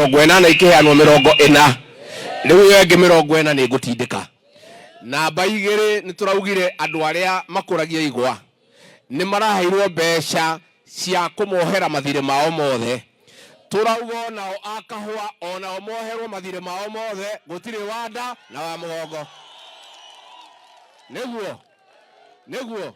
80 ikĩheanwo 40, rĩu ĩyo ĩngĩ 40 nĩ ngũtindĩka. Namba 2, nĩ tũraugire andũ arĩa makũragia igwa nĩ maraheirwo mbeca cia kũmohera mathirĩ mao mothe. Tũrauga onao a kahũa onao moherwo mathirĩ mao mothe, gũtirĩ wa nda na wa mũgongo. Nĩguo, nĩguo.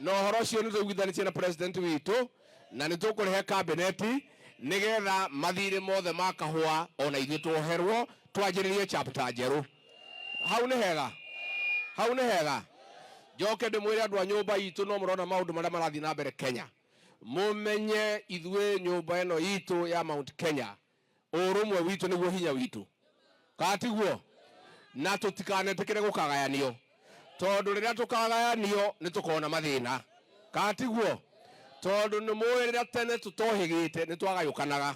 Na ũhoro ũcio nĩ tũiguithanĩtie na president witũ, na nĩ tũkũrehe kabineti nĩgetha mathirĩ mothe ma kahũa ona ithuĩ tuoherwo, twanjĩrĩrie chapter njerũ. Hau nĩ hega, hau nĩ hega. Njoke ndĩmwĩre andũ a nyũmba itũ, no mũrona maũndũ marĩa marathiĩ na mbere Kenya, mũmenye ithuĩ nyũmba ĩno itũ ya Mount Kenya, ũrũmwe witũ nĩguo hinya witũ, kana tiguo? Na tũtikanetĩkĩre gũkagayanio, tondũ rĩrĩa tũkagayanio nĩ tũkona mathĩna, kana tiguo? Tondũ nĩ mũĩ rĩrĩa tene tũtohĩgĩte nĩ twagayũkanaga.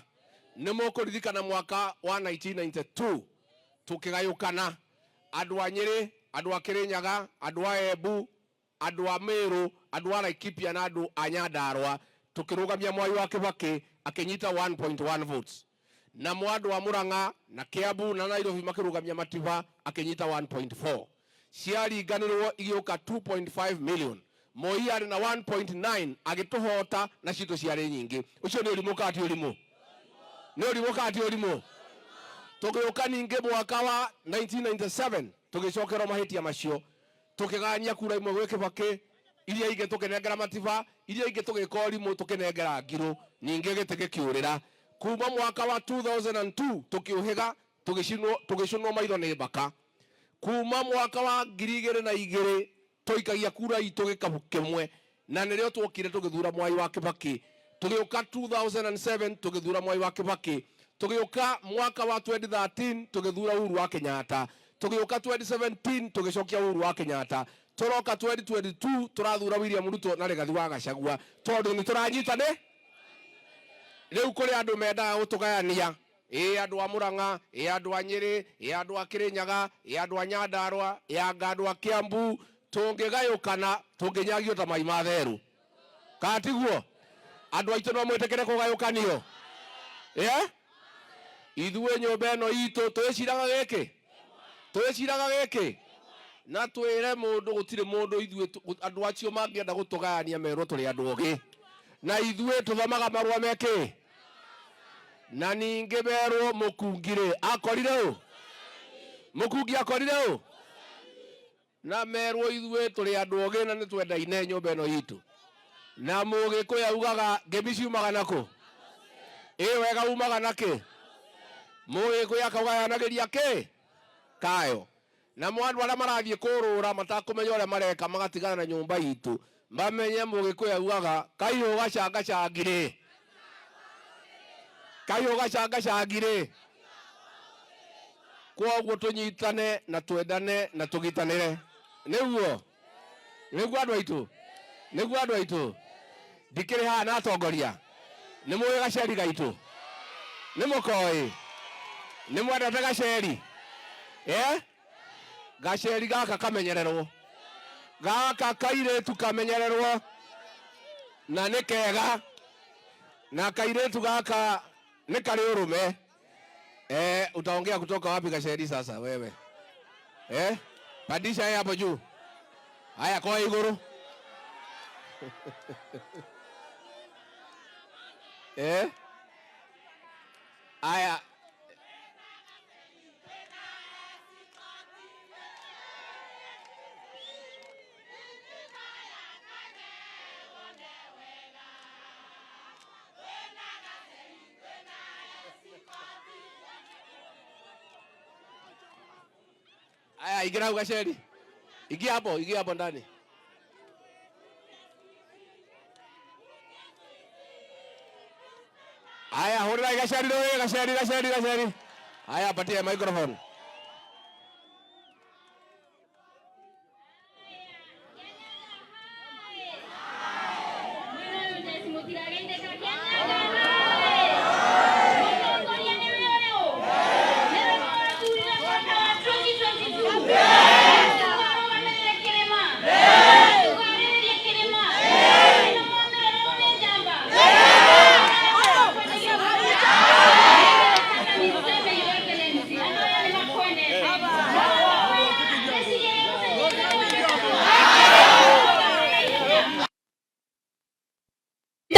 Nĩ mũkũririkana mwaka wa 1992 tũkĩgayũkana, andũ a Nyĩrĩ, andũ a Kĩrĩnyaga, andũ a Embu, andũ a Meru, andũ a Laikipia na andũ a Nyandarua, tũkĩrũgamia Mwai wa Kibaki akĩnyita 1.1 votes. Namo andũ a Murang'a na Kiambu na Nairobi makĩrũgamia Matiba akĩnyita 1.4. Ciaringanĩrwo igĩũka 2.5 million. Moi arĩ na 1.9 agĩtũhota na citũ ciarĩ nyingĩ. Ũcio nĩ ũrimũ kana ti ũrimũ? Nĩ ũrimũ kana ti ũrimũ? Tũgĩũka ningĩ mwaka wa 1997 tũgĩcokerwo mahĩtia macio, tũkĩgania kura imwe gwĩ Kibaki, iria ingĩ tũkĩnengera Matiba, iria ingĩ tũgĩka ũrimũ tũkĩnengera Ngirũ, ningĩ gĩtĩ gĩkĩũrĩra. Kuma mwaka wa 2002 tũkĩũhĩga, tũgĩcũnwo maitho nĩ mbaka. Kuma mwaka wa ngiri igĩrĩ na igĩrĩ tũikagia kura itũ gĩkabu kĩmwe, na nĩrĩo tuokire tũgĩthura Mwai wa Kibaki. Tũgĩũka 2007 tũgĩthura Mwai wa Kibaki, tũgĩũka mwaka wa 2013 tũgĩthura Uhuru wa Kenyatta, tũgĩũka 2017 tũgĩcokia Uhuru wa Kenyatta, tũroka 2022 tũrathura William Ruto na Rigathi wa Gachagua, tondũ nĩ tũranyitane. Rĩu kũrĩ andũ mendaga gũtũgayania, ĩ andũ a Murang'a, ĩ andũ a Nyĩrĩ, ĩ andũ a Kĩrĩnyaga, ĩ andũ a Nyandarua, ĩ anga andũ a Kiambu. Tũngĩgayũkana tũngĩnyagio ta mai ma therũ, kana tiguo? Andũ aitũ no mwĩtĩkĩre kũgayũkanio? Ithuĩ nyũmba ĩno itũ twĩciraga gĩkĩ, twĩciraga gĩkĩ, na twĩre mũndũ gũtirĩ mũndũ ithuĩ andũ acio mangĩenda gũtũgayania merwo tũrĩ andũ ogĩ, na ithuĩ tũthomaga marũa mekĩ. Na ningĩ merwo mũkungi rĩ akorire ũ, mũkungi akorire ũ, na merwo ithuĩ tũrĩ andũ ogĩ na nĩ twendaine nyũmba ĩno itũ. Na mũgĩkũyũ augaga ngemi ciumaga nakũ? Ĩ wega umaga nakĩ? Mũgĩkũyũ akauga yanagĩria kĩ kayo. Namo andũ arĩa marathiĩ kũrũra matakũmenya ũrĩa mareka magatigana na nyũmba itũ, mamenye mũgĩkũyũ augaga kaihũ gacangacangirĩ, kaihũ gacangacangirĩ. Kwoguo tũnyitane na twendane na tũgitanĩre. Nĩguo, nĩguo andũ aitũ, nĩguo andũ aitũ. Ndikĩrĩ haha na atongoria, nĩ mũĩ gaceri gaitũ, nĩ mũkoĩ, nĩ mwendete gaceri? Gaceri gaka kamenyererwo, gaka kairĩtu kamenyererwo, na nĩ kega, na kairĩtu gaka nĩ karĩ ũrũme. Utaongea kutoka wapi gaceri sasa wewe? Pandisha yeye hapo juu. Haya, kwa iguru. Haya. Aya, ingira hau gaceri. Ingia hapo, ingia hapo ndani. Aya, hurira gaceri rũĩ, gaceri, gaceri, gaceri. Aya, patia microphone.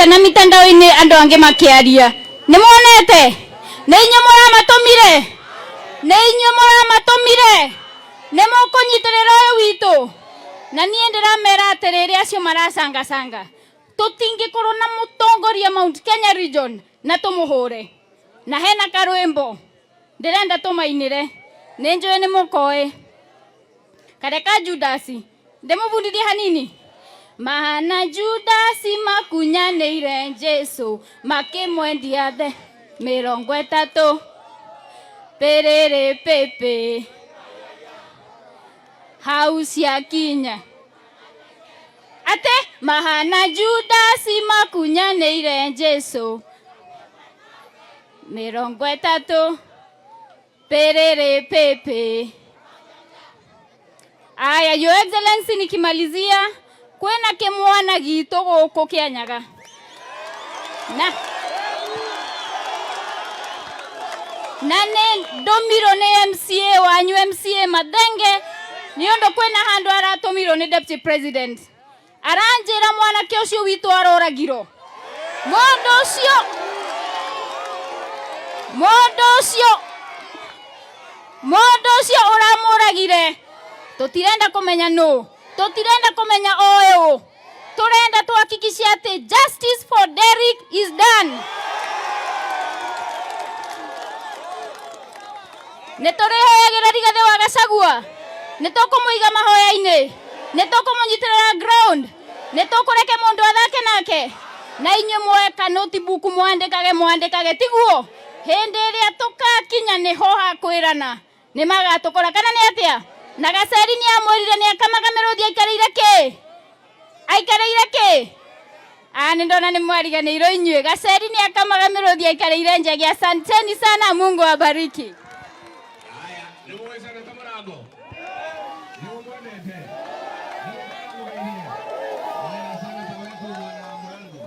Nĩ muonete na mitandao-inĩ andũ angĩ makĩaria? Nĩ muonete? Nĩ inyuĩ mũramatũmire? Nĩ inyuĩ mũramatũmire? Nĩ mũkũnyitĩrĩra ũyũ witũ? Na niĩ ndĩramera atĩrĩrĩ, acio maracangacanga, tũtingĩkorwo na mũtongoria Mount Kenya region na tũmũhũre. Na hena karwĩmbo ndĩrenda tũmainĩre, nĩ njũĩ nĩ mũkoĩ karĩa ka Judasi. Ndĩmũbundithie hanini. Mahana Judasi makunyanĩire Jesu, makĩmwendia the 30 pĩrĩrĩ pĩpĩ hau ciakinya atĩ mahana Judasi makunyanĩire Jesu 30 pĩrĩrĩ pĩpĩ. Aya, Your Excellency, nikimalizia, kwĩna kĩmwana gitũ gũkũ Kĩanyaga na nĩ ndũmirwo nĩ MCA wanyu, MCA Mathenge, nĩ ũndũ kwĩna handũ aratũmirwo nĩ Deputy President. Aranjĩra mwanake ũcio witũ aroragirwo, mũndũ ũcio, mũndũ ũcio, mũndũ ũcio ũramũragire, tũtirenda kũmenya nũ, tũtirenda kũmenya oĩ ũ, tũrenda tuhakikishe atĩ justice for Derrick is done. Nĩ tũrĩhoyagĩra Rigathĩ wa Gachagua, nĩ tũkũmũiga mahoya-inĩ, nĩ tũkũmũnyitĩrĩra ground, nĩ tũkũreke mũndũ athake nake. Na inyuĩ mweka notebook, mwandĩkage, mwandĩkage, tiguo? Hĩndĩ ĩrĩa tũkakinya nĩho hakwĩrana nĩ magatũkora kana nĩ atĩa. Na Gaceri nĩ amwĩrire nĩ akamaga mĩrũthi aikarĩire kĩ, aikarĩire kĩ. Ah, nĩ ndona nĩ mwariganĩirwo inyuĩ. Gaceri nĩ akamaga mĩrũthi aikarĩire njagi. Asanteni sana, Mungu awabariki. Haya, nĩ mũĩ Senator Mũrango? Nĩ ũmwendete? Nĩ ũramũgeithia? Haya, Senator wetu Bwana Mũrango.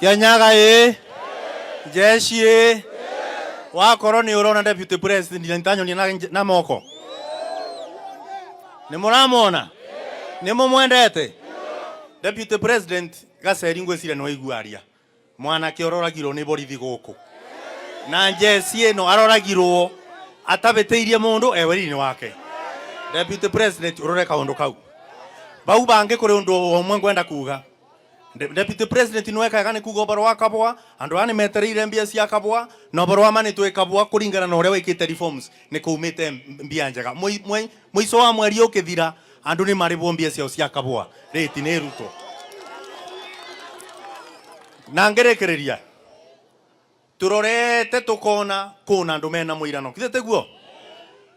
Kianyaga ĩ jeshi ĩ wakorwo nĩ ũrona Deputy President nĩtanyonia na moko, nĩ mũramwona, nĩ mũmwendete Deputy President Gaceri. Ngwĩciria nĩ waigua aria mwanake ũroragirwo nĩ borithi gũkũ na njeci ĩno, aroragirwo atabĩtĩirie mũndũ eweri-inĩ wake. Deputy President, ũrore kaũndũ kau bau bangĩ. Kũrĩ ũndũ ũmwe ngwenda kuga. Deputy President, nĩ wekaga nĩ kuga ũhoro wa kabwa. Andũ aya nĩ metereire mbia cia kabwa, na ũhoro wa ma nĩ twĩ kabwa kũringana na ũrĩa wĩkĩte reforms nĩ kũumĩte mbia njega. Mũico wa mweri ũkĩthira, andũ nĩ marĩbwo mbia ciao cia kabwa rĩti nĩ Ruto. Na ngĩrĩkĩrĩria, turorete tukona kuna andu mena muirano, kithe tiguo?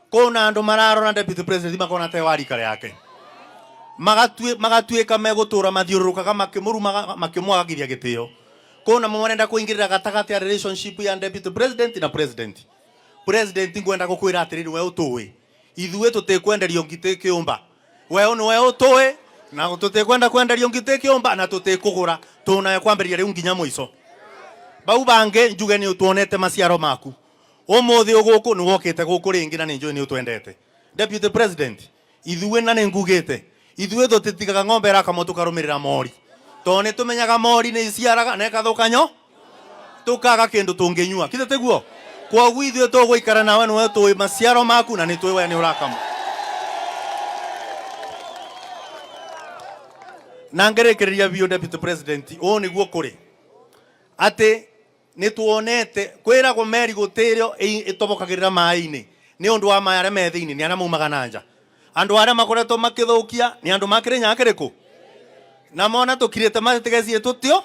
Kuna andu mararora Deputy President makona te wa rika yake, magatuĩka megũtũra mathiũrũrũkaga makĩmũrumaga, makĩmwagagithia gĩtĩo. Kuna mo marenda kũingĩrĩra gatagatĩ ya relationship ya Deputy President na President. President, ngwenda gũkwĩra atĩrĩrĩ, we ũtũĩ ithuĩ tũtikwenderio ngitĩ kĩũmba. We nĩwe ũtũĩ na tũtikwenda kwenderio ngitĩ kĩũmba na tũtikũgũra, tũnawe kwambĩrĩria rĩu nginya mũico. Bau bangĩ njuge nĩ ũtuonete maciaro maku ũmũthĩ ũgũkũ, nĩ wokĩte gũkũ rĩngĩ na nĩ njũĩ nĩ ũtwendete. Deputy President, ithuĩ na nĩ ngugĩte, ithuĩ tũtitigaga ng'ombe ĩrakamwo tũkarũmĩrĩra mori, tondũ nĩ tũmenyaga mori nĩ iciaraga na ĩkathũkanyo tukaga kĩndũ tũngĩnyua, kithe tiguo? Kwoguo ithuĩ tũgũikara nawe, nĩwe tũĩ maciaro maku na nĩ tũĩ we nĩ ũrakama. Na ngĩrĩkĩrĩria biũ, Deputy President, ũũ nĩguo kũrĩ atĩ nĩ tuonete kwĩragwo meri gũtĩrĩo ĩtobokagĩrĩra maĩ-inĩ nĩ ũndũ wa maĩ arĩa me thĩinĩ, nĩ arĩa maumaga na nja. Andũ arĩa makoretwo makĩthũkia nĩ andũ makĩrĩ kĩrĩkũ na mona tũkirĩte matigecie tũtio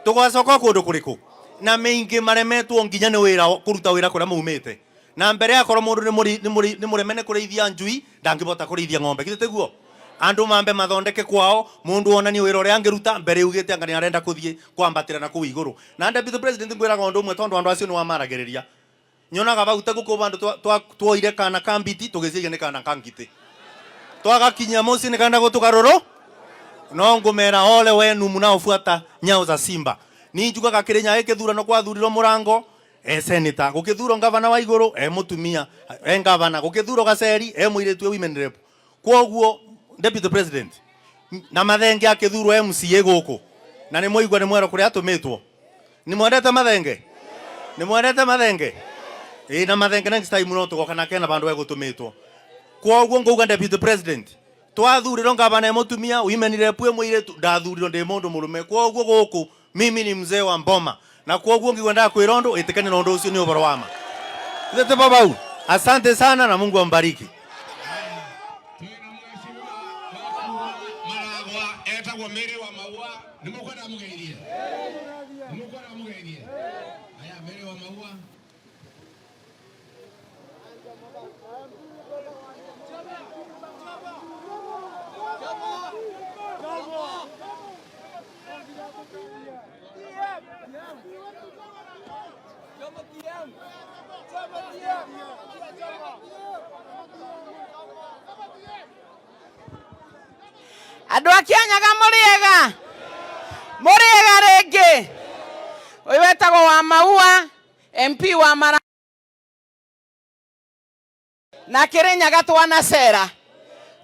tũgacoka kũndũ kũrĩkũ na mĩingĩ maremetwo nginya nĩ wĩra kũruta wĩra kũrĩa maumĩte. Na mbere akorwo mũndũ nĩ mũreme nĩ kũrĩithia njui, ndangĩbota kũrĩithia ng'ombe, githĩ tiguo? Andũ mambe mathondeke kwao, mũndũ onanie wĩra ũrĩa angĩruta mbere ugĩte anga nĩ arenda kũthiĩ kwambatĩra na kũu igũrũ. Na Deputy President, ngwĩraga ũndũ ũmwe, tondũ andũ acio nĩ wamaragĩrĩria, nyonaga bau ta gũkũ bandũ twoire kana ka mbiti tũgĩciria nĩ kana ka ngitĩ, twagakinyia mũciĩ nĩ kanda gũtũgarũrũ. No ngumera ole wenu munaofuata nyao za simba. Ni njugaga Kirinyaga gĩkĩthurano kwathurirwo Mũrango e senator, gũkĩthurwo ngavana wa igũrũ e mũtumia e ngavana, gũkĩthurwo Gaceri e mũirĩtu e women rep. Kwoguo deputy president na Mathenge akĩthurwo MCA gũkũ, na nĩ mwaigua nĩ mwero kũrĩa atũmĩtwo. Nĩ mwendete Mathenge? Nĩ mwendete Mathenge? Ĩ na Mathenge next time no tũgoka nake na vandũ egũtũmĩtwo. Kwoguo ngauga deputy president twathurirwo ngavana e mũtumia, women rep e mũirĩtu, ndathurirwo ndĩ mũndũ mũrũme. Kwoguo gũkũ mimi ni mzee wa mboma, na kwoguo ngigua ndakwĩra ũndũ ĩtĩkani na ũndũ ũcio nĩ ũhoro wa ma. Ithe babau, asante sana na Mungu ambariki. Twina mheshimiwa wa Maragwa etagwo Mary wa Maua. Nĩ mũkwenda mũgeithie? Nĩ mũkwenda mũgeithie? Aya, Mary wa Maua. Andå a Kianyaga mũrĩega, mũrĩega rĩngĩ. Ũyũ wetagwo wa Maua, MP wa Mara na Kirinyaga twanacera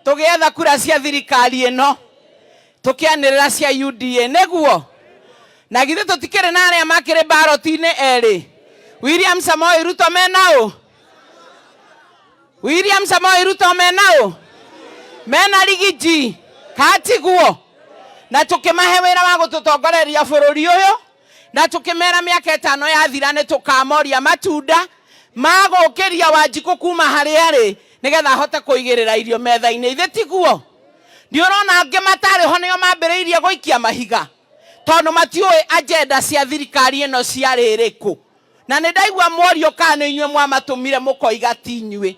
tũgĩetha kura cia thirikari ĩno tũkĩanĩrĩra cia UDA nĩguo. Na githĩ tũtikĩrĩ na arĩa makĩrĩ baroti-inĩ erĩ, William Samoei Ruto mena ũ? William Samoei Ruto mena ũ? Mena Rigiji katiguo. Na tũkĩmahe wĩra wa gũtũtongoreria bũrũri ũyũ, na tũkĩmera mĩaka 5 yathira nĩ tũkamoria matunda ma gũkĩria Wanjikũ kuma harĩa arĩ nĩgetha ahote kũigĩrĩra irio metha-inĩ. Ithe tiguo? Nĩ ũrona angĩ matarĩ ho nĩo mambĩrĩirie gũikia mahiga tondũ matiũĩ agenda cia thirikari ĩno ciarĩ ĩrĩkũ. Na nĩ ndaigua mworio kana nĩ inyuĩ mwamatũmire mũkoiga ti inyuĩ.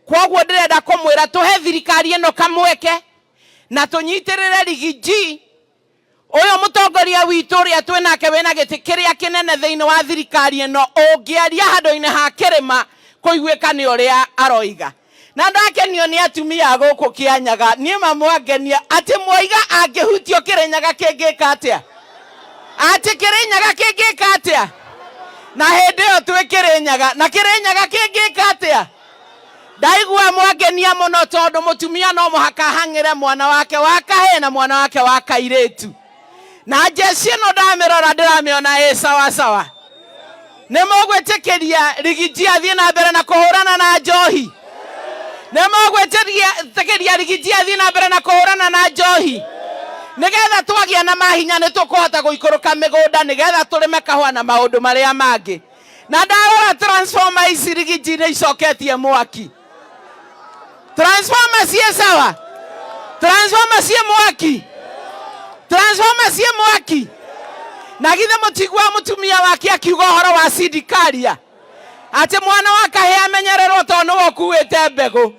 Kwoguo ndĩrenda kũmwĩra tũhe thirikari ĩno kamweke na tũnyitĩrĩre Rigiji ũyũ mũtongoria witũ ũrĩa twĩnake wĩna gĩtĩ kĩrĩa kĩnene thĩinĩ wa thirikari ĩno, ũngĩaria handũ-inĩ ha kĩrĩma kũiguĩka nĩ ũrĩa aroiga. Na ndakenio nĩ atumia a gũkũ Kĩanyaga, niĩ mamwangenia atĩ mwoiga angĩhutio Kĩrĩnyaga kĩngĩka atĩa? Atĩ Kĩrĩnyaga kĩngĩka atĩa? Na hĩndĩ ĩyo twĩ Kĩrĩnyaga, na Kĩrĩnyaga kĩngĩka atĩa? Ndaigua mwangenia mũno tondũ mũtumia no mũhaka ahang'ĩre mwana wake wa kahĩĩ na mwana wake wa kairĩtu. Na njeci ĩno ndamĩrora ndĩramĩona ĩ sawa sawa. Nĩ mũgwĩtĩkĩria Rigiji athiĩ na mbere na kũhũrana na njohi? Nĩ mũgwĩtĩkĩria Rigiji athiĩ na mbere na kũhũrana na njohi? Nĩgetha twagĩa na mahinya nĩ tũkũhota gũikũrũka mĩgũnda nĩgetha tũrĩme kahũa na maũndũ marĩa mangĩ. Na ndarora transformer ici Rigiji nĩ icoketie mwaki. Transformer ciĩ sawa? Transformer ciĩ mwaki? Transformer ciĩ mwaki? Na githĩ mũtigua mũtumia wake akiuga ũhoro wa sindikaria atĩ mwana wa kahĩĩ amenyererwo tondũ nĩwe ũkuĩte mbegũ.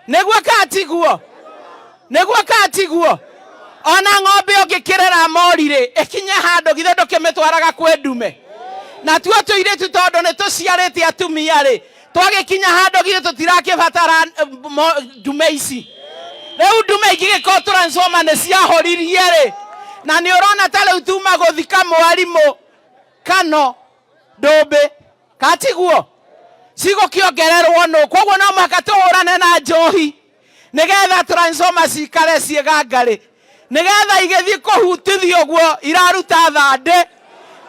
Nĩguo kana tiguo? Nĩguo kana tiguo? Ona ng'ombe ũngĩkĩrera mori rĩ, ĩkinye handũ githĩ ndũkĩmĩtwaraga kwĩ ndume? Na tuo tũirĩtu tondũ nĩ tũciarĩte atumia rĩ, twagĩkinya handũ githĩ tũtirakĩbatara ndume ici. Rĩu ndume ingĩgĩkorwo transformer nĩ ciahoririe rĩ, na nĩ ũrona ta rĩu tuma gũthika mwarimũ Kano Ndũmbĩ, katiguo? Cigũkĩongererwo nũ? Koguo no mũhaka tũhũrane na njohi nĩgetha transformer cikare ciĩgangarĩ, nĩgetha igĩthiĩ kũhutithio ũguo iraruta thandĩ,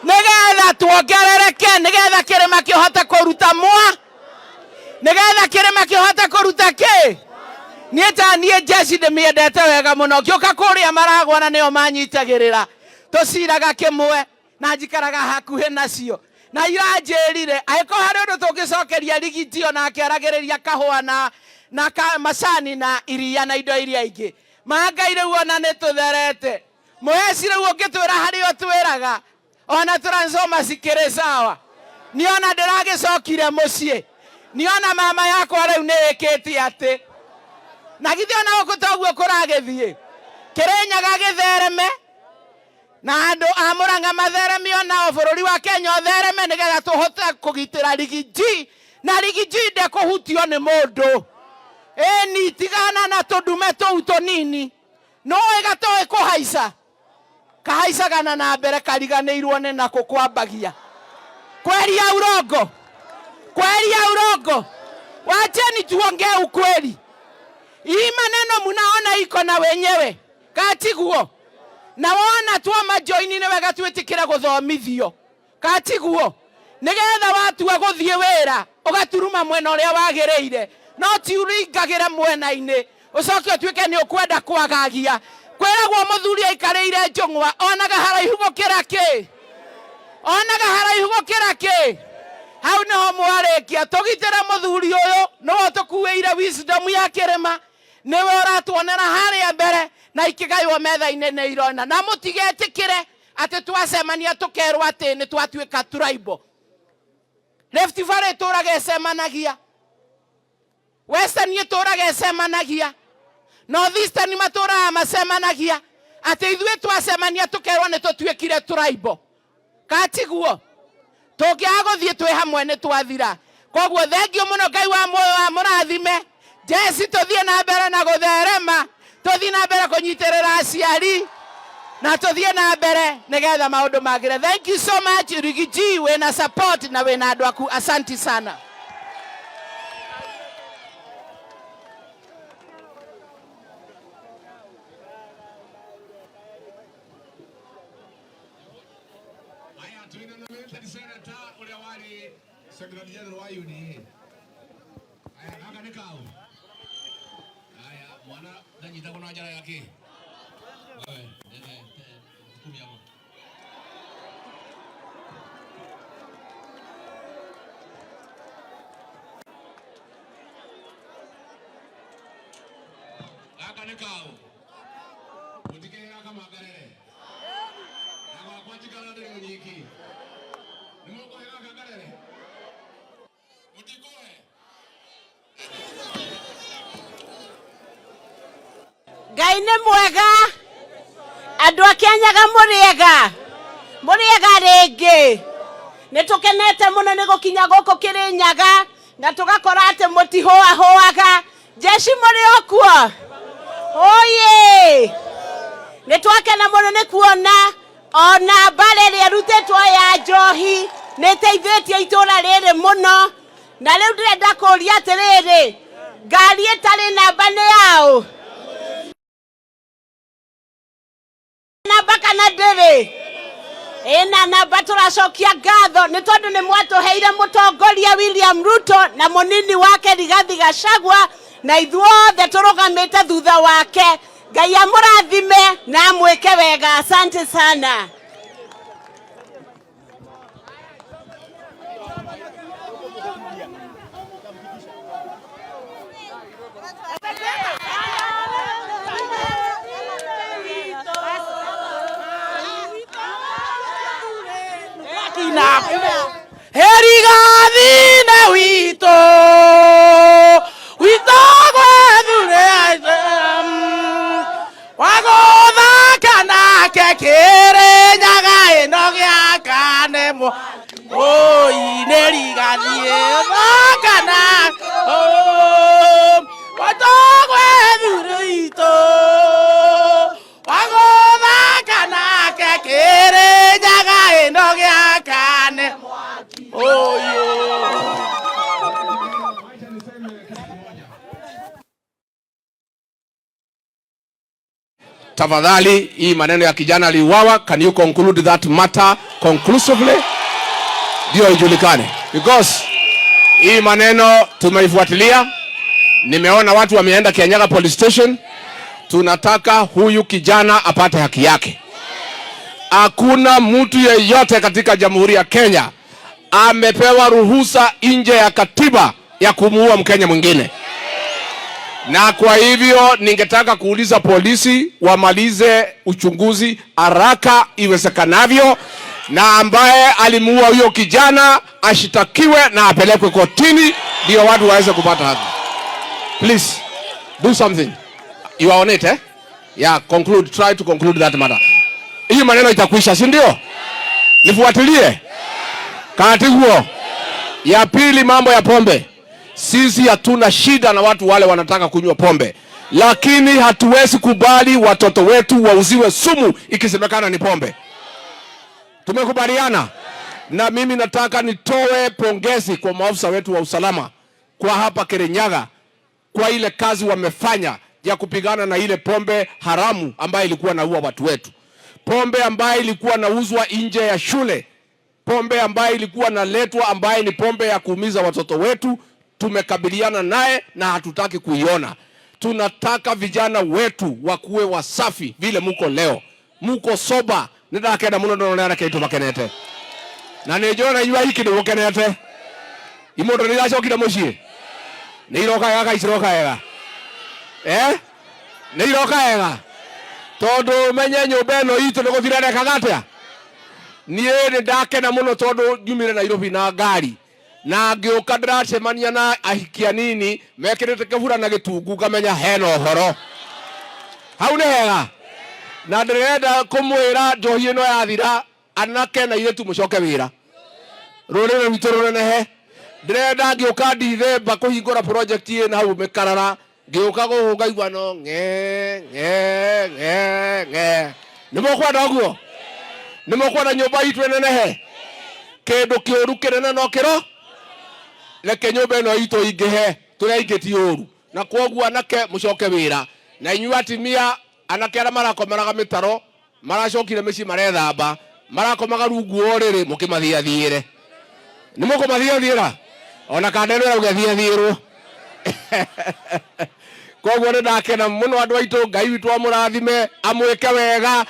nĩgetha tuongerereke, nĩgetha kĩrĩma kĩhote kũruta mwa, nĩgetha kĩrĩma kĩhote kũruta kĩ. Niĩ ta niĩ njeci ndĩmĩendete wega mũno, ngĩũka kũrĩa Maragwa na nĩo manyitagĩrĩra, tũciraga kĩmwe na njikaraga hakuhĩ nacio, na iranjĩrire angĩkorwo harĩ ũndũ tũngĩcokeria Rigiji onake aragĩrĩria kahũa na macani na iria na indo iria ingĩ. Ma Ngai rĩu ona nĩ tũtherete. Mũheci rĩu ũngĩtwĩra harĩa ũtwĩraga ona transformer cikĩrĩ sawa. Niĩ ona ndĩragĩcokire mũciĩ, niĩ ona mama yakwa rĩu nĩ ĩkĩte atĩ. Na githĩ ona gũkũ toguo kũragĩthiĩ? Kĩrĩnyaga gĩthereme na andũ a Mũrang'a mathereme onao, bũrũri wa Kenya ũthereme, nĩgetha tũhote kũgitĩra Rigiji, na Rigiji ndekũhutio nĩ mũndũ. Ĩni, tigana na tũndume tũu tũnini. No ĩgatoĩ kũhaica kahaicagana na mbere kariganĩirwo nĩ nakũ kwambagia kweria urongo, kweria urongo. Wacheni tuongee ukweli. Hii maneno munaona iko na wenyewe katiguo na wona twama join nĩ wega twĩtĩkĩre gũthomithio katiguo nigetha watua gũthiĩ wĩra ũgaturuma mwena ũrĩa wagĩrĩire no ti ũringagĩre mwena-inĩ ũcoke ũtuĩke nĩ ũkwenda kwagagia. Kwĩragwo mũthuri aikarĩire njũng'wa onaga haraihu gũkĩra kĩ, onaga haraihu gũkĩra kĩ. Hau niho mwarĩkia tũgitĩre mũthuri ũyũ nĩwe ũtũkuĩire wisdom ya kĩrĩma, nĩwe ũratuonera harĩa mbere na ikĩgaywo metha-inĩ nĩ irona. Na mũtigetĩkĩre atĩ twacemania tũkerwo atĩ nĩ twatuĩka tribal. Rift Valley ĩtũraga ĩcemanagia, Western ĩtũraga ĩcemanagia, North Eastern matũraga macemanagia, atĩ ithuĩ twacemania tũkerwo nĩ tũtuĩkire tribal. Katiguo tũngĩaga gũthiĩ twĩ hamwe nĩ twathira. Koguo thengio mũno, Ngai wa muoyo wa mũrathime. Jesi tũthiĩ na mbere na gũtherema, tũthiĩ na mbere kũnyitĩrĩra aciari na tũthiĩ na mbere nĩgetha maũndũ magĩre. Thank you so much Rigiji, wĩna support na wĩna andũ aku, asanti sana. Haya, tuina nominated senator uria wari Secretary General wa UDA. Haya, gaka nĩ kau. Haya, mwana ndanyitagwo na njara yake. Wewe, nene, kumia hapo. Gaka nĩ kau. Mũtikĩrĩra kamakarere. Na gwakwa njikara ndĩrĩ nyiki. Nĩ mũkũhe gaka karere? Mũtikũhe? Ngai nĩ mwega, andũ a Kĩanyaga mũrĩega, mũrĩega rĩngĩ. Nĩ tũkenete mũno nĩ gũkinya gũkũ Kĩrĩnyaga na tũgakora atĩ mũtihũahũaga. Jeshi mũrĩ o kuo? Oye! Nĩ twakena mũno nĩ kuona ona mbara ĩrĩa ĩrutĩtwo ya njohi nĩ ĩteithĩtie itũra rĩrĩ mũno. Na rĩu ndĩrenda kũũria atĩrĩrĩ, ngari ĩtarĩ namba nĩ yaũ? Namba kana ndĩrĩ? Ĩna namba. Tũracokia ngatho nĩ tondũ nĩ mwatũheire mũtongoria William Ruto na mũnini wake Rigathi Gachagua, na ithuothe tũrũgamĩte thutha wake. Ngai amũrathime na amwĩke wega. Asante sana. Herigathine witũ witũ gwethure wagũthaka nake Kĩrĩnyaga ĩno gĩakane oi nĩ rigathiĩ thaka nake witũ gwethure witũ wagũthaka nake Kĩrĩnyaga ĩno gĩakane oyo. Tafadhali, hii maneno ya kijana aliuawa, can you conclude that matter conclusively? Ndio ijulikane. Because hii maneno tumeifuatilia, nimeona watu wameenda Kianyaga police station. Tunataka huyu kijana apate haki yake. Hakuna mtu yeyote katika Jamhuri ya Kenya amepewa ruhusa nje ya katiba ya kumuua Mkenya mwingine. Na kwa hivyo ningetaka kuuliza polisi wamalize uchunguzi haraka iwezekanavyo, na ambaye alimuua huyo kijana ashitakiwe na apelekwe kotini, ndio watu waweze kupata haki. Please do something. You are on it, eh? Yeah, conclude, try to conclude that matter. Hii maneno itakwisha, si ndio? Nifuatilie. Katiguo. Ya pili, mambo ya pombe. Sisi hatuna shida na watu wale wanataka kunywa pombe. Lakini hatuwezi kubali watoto wetu wauziwe sumu ikisemekana ni pombe. Tumekubaliana? Na mimi nataka nitoe pongezi kwa maafisa wetu wa usalama kwa hapa Kirinyaga kwa ile kazi wamefanya ya kupigana na ile pombe haramu ambayo ilikuwa naua watu wetu, pombe ambayo ilikuwa nauzwa nje ya shule, pombe ambayo ilikuwa naletwa, ambaye ni pombe ya kuumiza watoto wetu. Tumekabiliana naye na hatutaki kuiona. Tunataka vijana wetu wakuwe wasafi vile muko leo, muko sober. Nindakenda muno ndona anake aitũ makenete na nĩ njona inyuĩ ahiki nĩ mũkenete. Imondo nĩ iracokire mũciĩ, nĩ iroka wega ka iciroka wega, eh, nĩ iroka wega tondũ menye nyũmba ĩno itũ nĩ gũthira nekaga atĩa. Niĩ nĩ ndakena mũno tondũ nyumire Nairobi na ngari na ngĩũka ndĩracemania na ahiki anini mekĩrĩte kĩbura na gĩtungu, ngamenya hena ũhoro hau nĩ hega. Na ndĩrenda kũmwĩra njohi ĩno yathira, anake na airĩtu mũcoke wĩra, rũrĩrĩ rwitũ rũnenehe. Ndĩrenda ngĩũka Dithemba kũhingũra project ĩna hau mĩkarara, ngĩũka gũkũ ngaigua no ng'e ng'e ng'e ng'e. Nĩ mũkwenda ũguo? Nĩ mũkwenda nyũmba itũ ĩnenehe? Kĩndũ kĩũru kĩnene no kĩro reke nyũmba ĩno itũ ingĩhe tũrĩa aingĩ ti ũru. Na kwoguo anake mũcoke wĩra, na inyuĩ atimia, anake arĩa marakomeraga mĩtaro maracokire mĩciĩ marethamba, marakomaga rungu wa ũrĩrĩ, mũkĩmathiathiĩre. Nĩ mũkũmathiathiĩra ona kanda ĩno ĩrauga thiathiĩrwo. Koguo nĩ ndakena mũno andũ aitũ. Ngai witũ amũrathime, amwĩke wega.